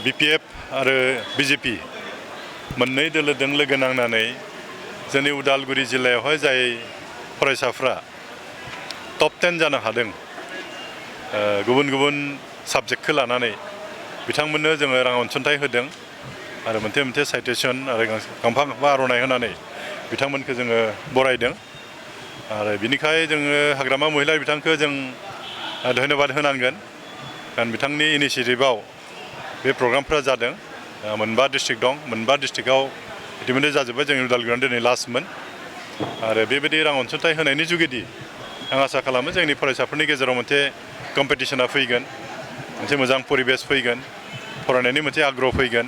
BPF आरो BJP मोननै दोलोजों लोगो नांनानै जोंनि उदालगुरि जिल्लायावहाय जाय फरायसाफ्रा टप 10 जानो हादों गुबुन गुबुन साबजेक्टखौ लानानै बिथांमोननो जोङो रां अनसुंथाइ होदों आरो मोनसे साइटेसन आरो गांफा आर'नाइ होनानै बिथांमोनखौ जोङो बरायदों आरो बिनिखाय जोङो हाग्रामा महिला बिथांखौ जों धन्यबाद होनांगोन कारण बिथांनि इनिशियेटिभआव बे प्रग्रामफ्रा जादों मोनबा डिस्ट्रिक्ट दं मोनबा डिस्ट्रिक्टआव इतिमধ্যे जाजोब्बाय जोंनि उदालगुरियावनो दिनै लास्टमोन आरो बेबायदि रां अनसुंथाइ होनायनि जुगेदि आं आसा खालामो जोंनि फरायसाफोरनि गेजेराव मोनसे कम्पिटिशना फैगोन मोनसे मोजां परिबेस फैगोन फरायनायनि मोनसे आग्रह फैगोन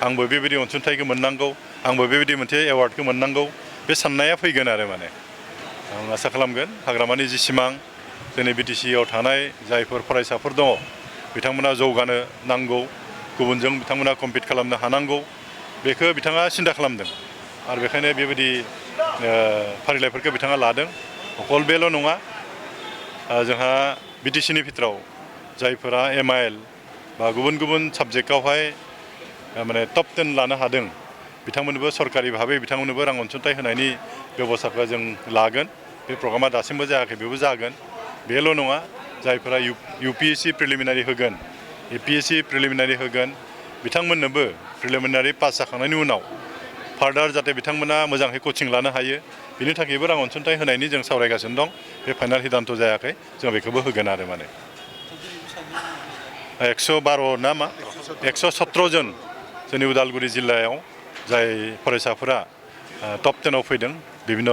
आंबो बेबायदि अनसुंथाइखौ मोननांगौ आंबो बेबायदि मोनसे एवार्डखौ मोननांगौ बे साननाया फैगोन आरो माने आं आसा खालामगोन हाग्रामानि जि सिमां जोंनि BTCआव थानाय जायफोर फरायसाफोर दङ बिथांमोना जौगानो नांगौ गुबुनजों बिथांमोना कम्पिट खालामनो हानांगौ बेखौ बिथाङा सिन्था खालामदों आरो बेखायनो बेबायदि फारिलाइफोरखौ बिथाङा लादों अकल बेल' नङा जोंहा BTCनि भितराव जायफोरा MIL बा गुबुन गुबुन साबजेक्टआवहाय माने टप 10 लानो हादों बिथांमोननोबो सरकारि भाबै बिथांमोननोबो रां अनसुंथाइ होनायनि बेबस्थाखौ जों लागोन बे प्रग्रामा दासिमबो जायाखै बेबो जागोन बेल' नङा जायफोरा UPSC प्रिलिमिनारि होगोन APSC प्रिलिमिनारि होगोन बिथांमोननोबो प्रिलिमिनारि पास जाखांनायनि उनाव फार्दार जाहाथे बिथांमोना मोजाङै कचिं लानो हायो बिनि थाखायबो रां अनसुंथाइ होनायनि जों सावरायगासिनो दं बे फाइनाल हिदान्त जायाखै जों बेखौबो होगोन आरो माने 112 ना मा 117 जन जोंनि उदालगुरि जिल्लायाव जाय फरायसाफोरा टप 10आव फैदों बिभिन्न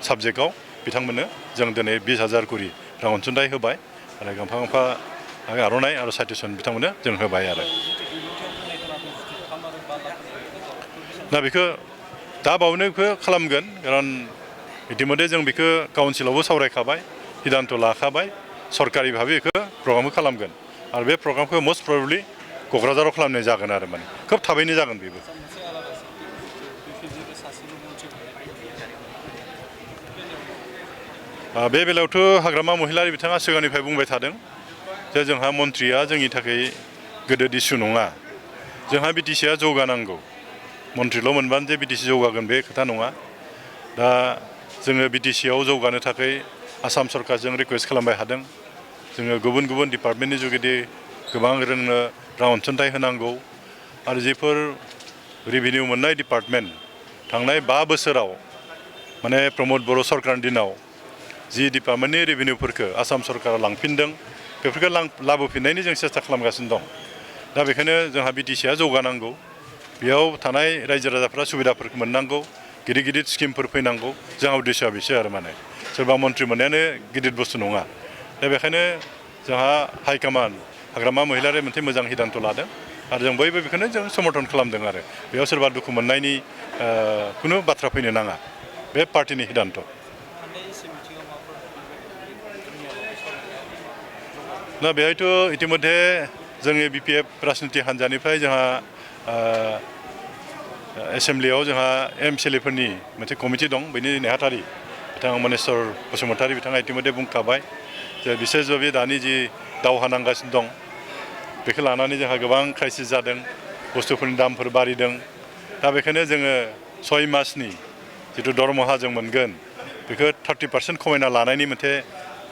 साबजेक्टआव बिथांमोननो जों दिनै 20,000 करि रां अनसुंथाइ होबाय आरो गांफा आर'नाइ आरो साइटेसन बिथांमोननो जों होबाय आरो दा बेखौ दा बावैनो बेखौ खालामगोन खारन इतिमध्ये जों बेखौ काउन्सिलावबो सावरायखाबाय हिदान्त लाखाबाय सरकारि भाबै बेखौ प्रग्रामखौ खालामगोन आरो बे प्रग्रामखौ मस्ट प्रबेबलि क'क्राझाराव खालामनाय जागोन आरो माने खोब थाबैनो जागोन बेबो बे बेलायावथ' हाग्रामा महिलारि बिथाङा सिगांनिफ्राय बुंबाय थादों जे जोंहा मन्थ्रिया जोंनि थाखाय गोदोर इस्यु नङा जोंहा BTCआ जौगानांगौ मन्थ्रिल' मोनबानो जे BTC जौगागोन बे खोथा नङा दा जोङो BTCआव जौगानो थाखाय आसाम सरकारजों रिकुवेस्ट खालामबाय थादों जोङो गुबुन गुबुन डिपार्टमेन्टनि जुगेदि गोबां जोंनो रां अनसुंथाइ होनांगौ आरो जिफोर रेभिनिउ मोननाय डिपार्टमेन्ट थांनाय 5 बोसोराव माने प्रमद बर' सरकारनि दिनाव जि डिपार्टमेन्टनि रेभिनिउफोरखौ आसाम सरकारा लांफिनदों बेफोरखौ लाबोफिननायनि जों सेस्था खालामगासिनो दं दा बेखायनो जोंहा BTCआ जौगानांगौ बेयाव थानाय रायजो राजाफ्रा सुबिदाफोरखौ मोननांगौ गिदिर गिदिर स्किमफोर फैनांगौ जोंहा उद्देश्यआ बेसो आरो माने सोरबा मन्थ्रि मोननायानो गिदिर बुस्थु नङा दा बेखायनो जोंहा हाइकमान हाग्रामा महिलारि मोनसे मोजां हिदान्त लादों आरो जों बयबो बेखौनो जों समर्थन खालामदों आरो बेयाव सोरबा दुखु मोननायनि खुनु बाथ्रा फैनो नाङा बे पार्टिनि हिदान्त दा बेहायथ' इतिमध्ये जोंनि BPF राजनिति हान्जानिफ्राय जोंहा एसेमब्लियाव जोंहा MCLAफोरनि मोनसे कमिटि दं बेनि नेहाथारि बिथां मनेस्वर बसुमतारी बिथाङा इतिमध्ये बुंखाबाय जे बिसेसभाबे दानि जि दावहा नांगासिनो दं बेखौ लानानै जोंहा गोबां क्राइसिस जादों बुस्थुफोरनि दामफोर बारिदों दा बेखायनो जोङो 6 मासनि जिथु दरमाहा जों मोनगोन बेखौ 30% खमायना लानायनि मोनसे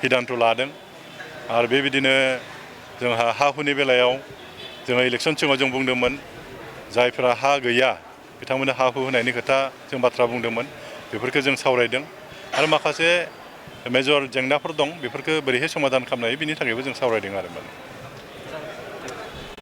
हिदान्त लादों आरो बेबायदिनो जोंहा हा हुनि बेलायाव जोङो इलेक्सन सिगाङाव जों बुंदोंमोन जायफोरा हा गैया बिथांमोननो हा हु होनायनि खोथा जों बाथ्रा बुंदोंमोन बेफोरखौ जों सावरायदों आरो माखासे मेजर जेंनाफोर दं बेफोरखौ बोरैहाय समाधान खालामनो हायो बिनि थाखायबो जों सावरायदों आरो माने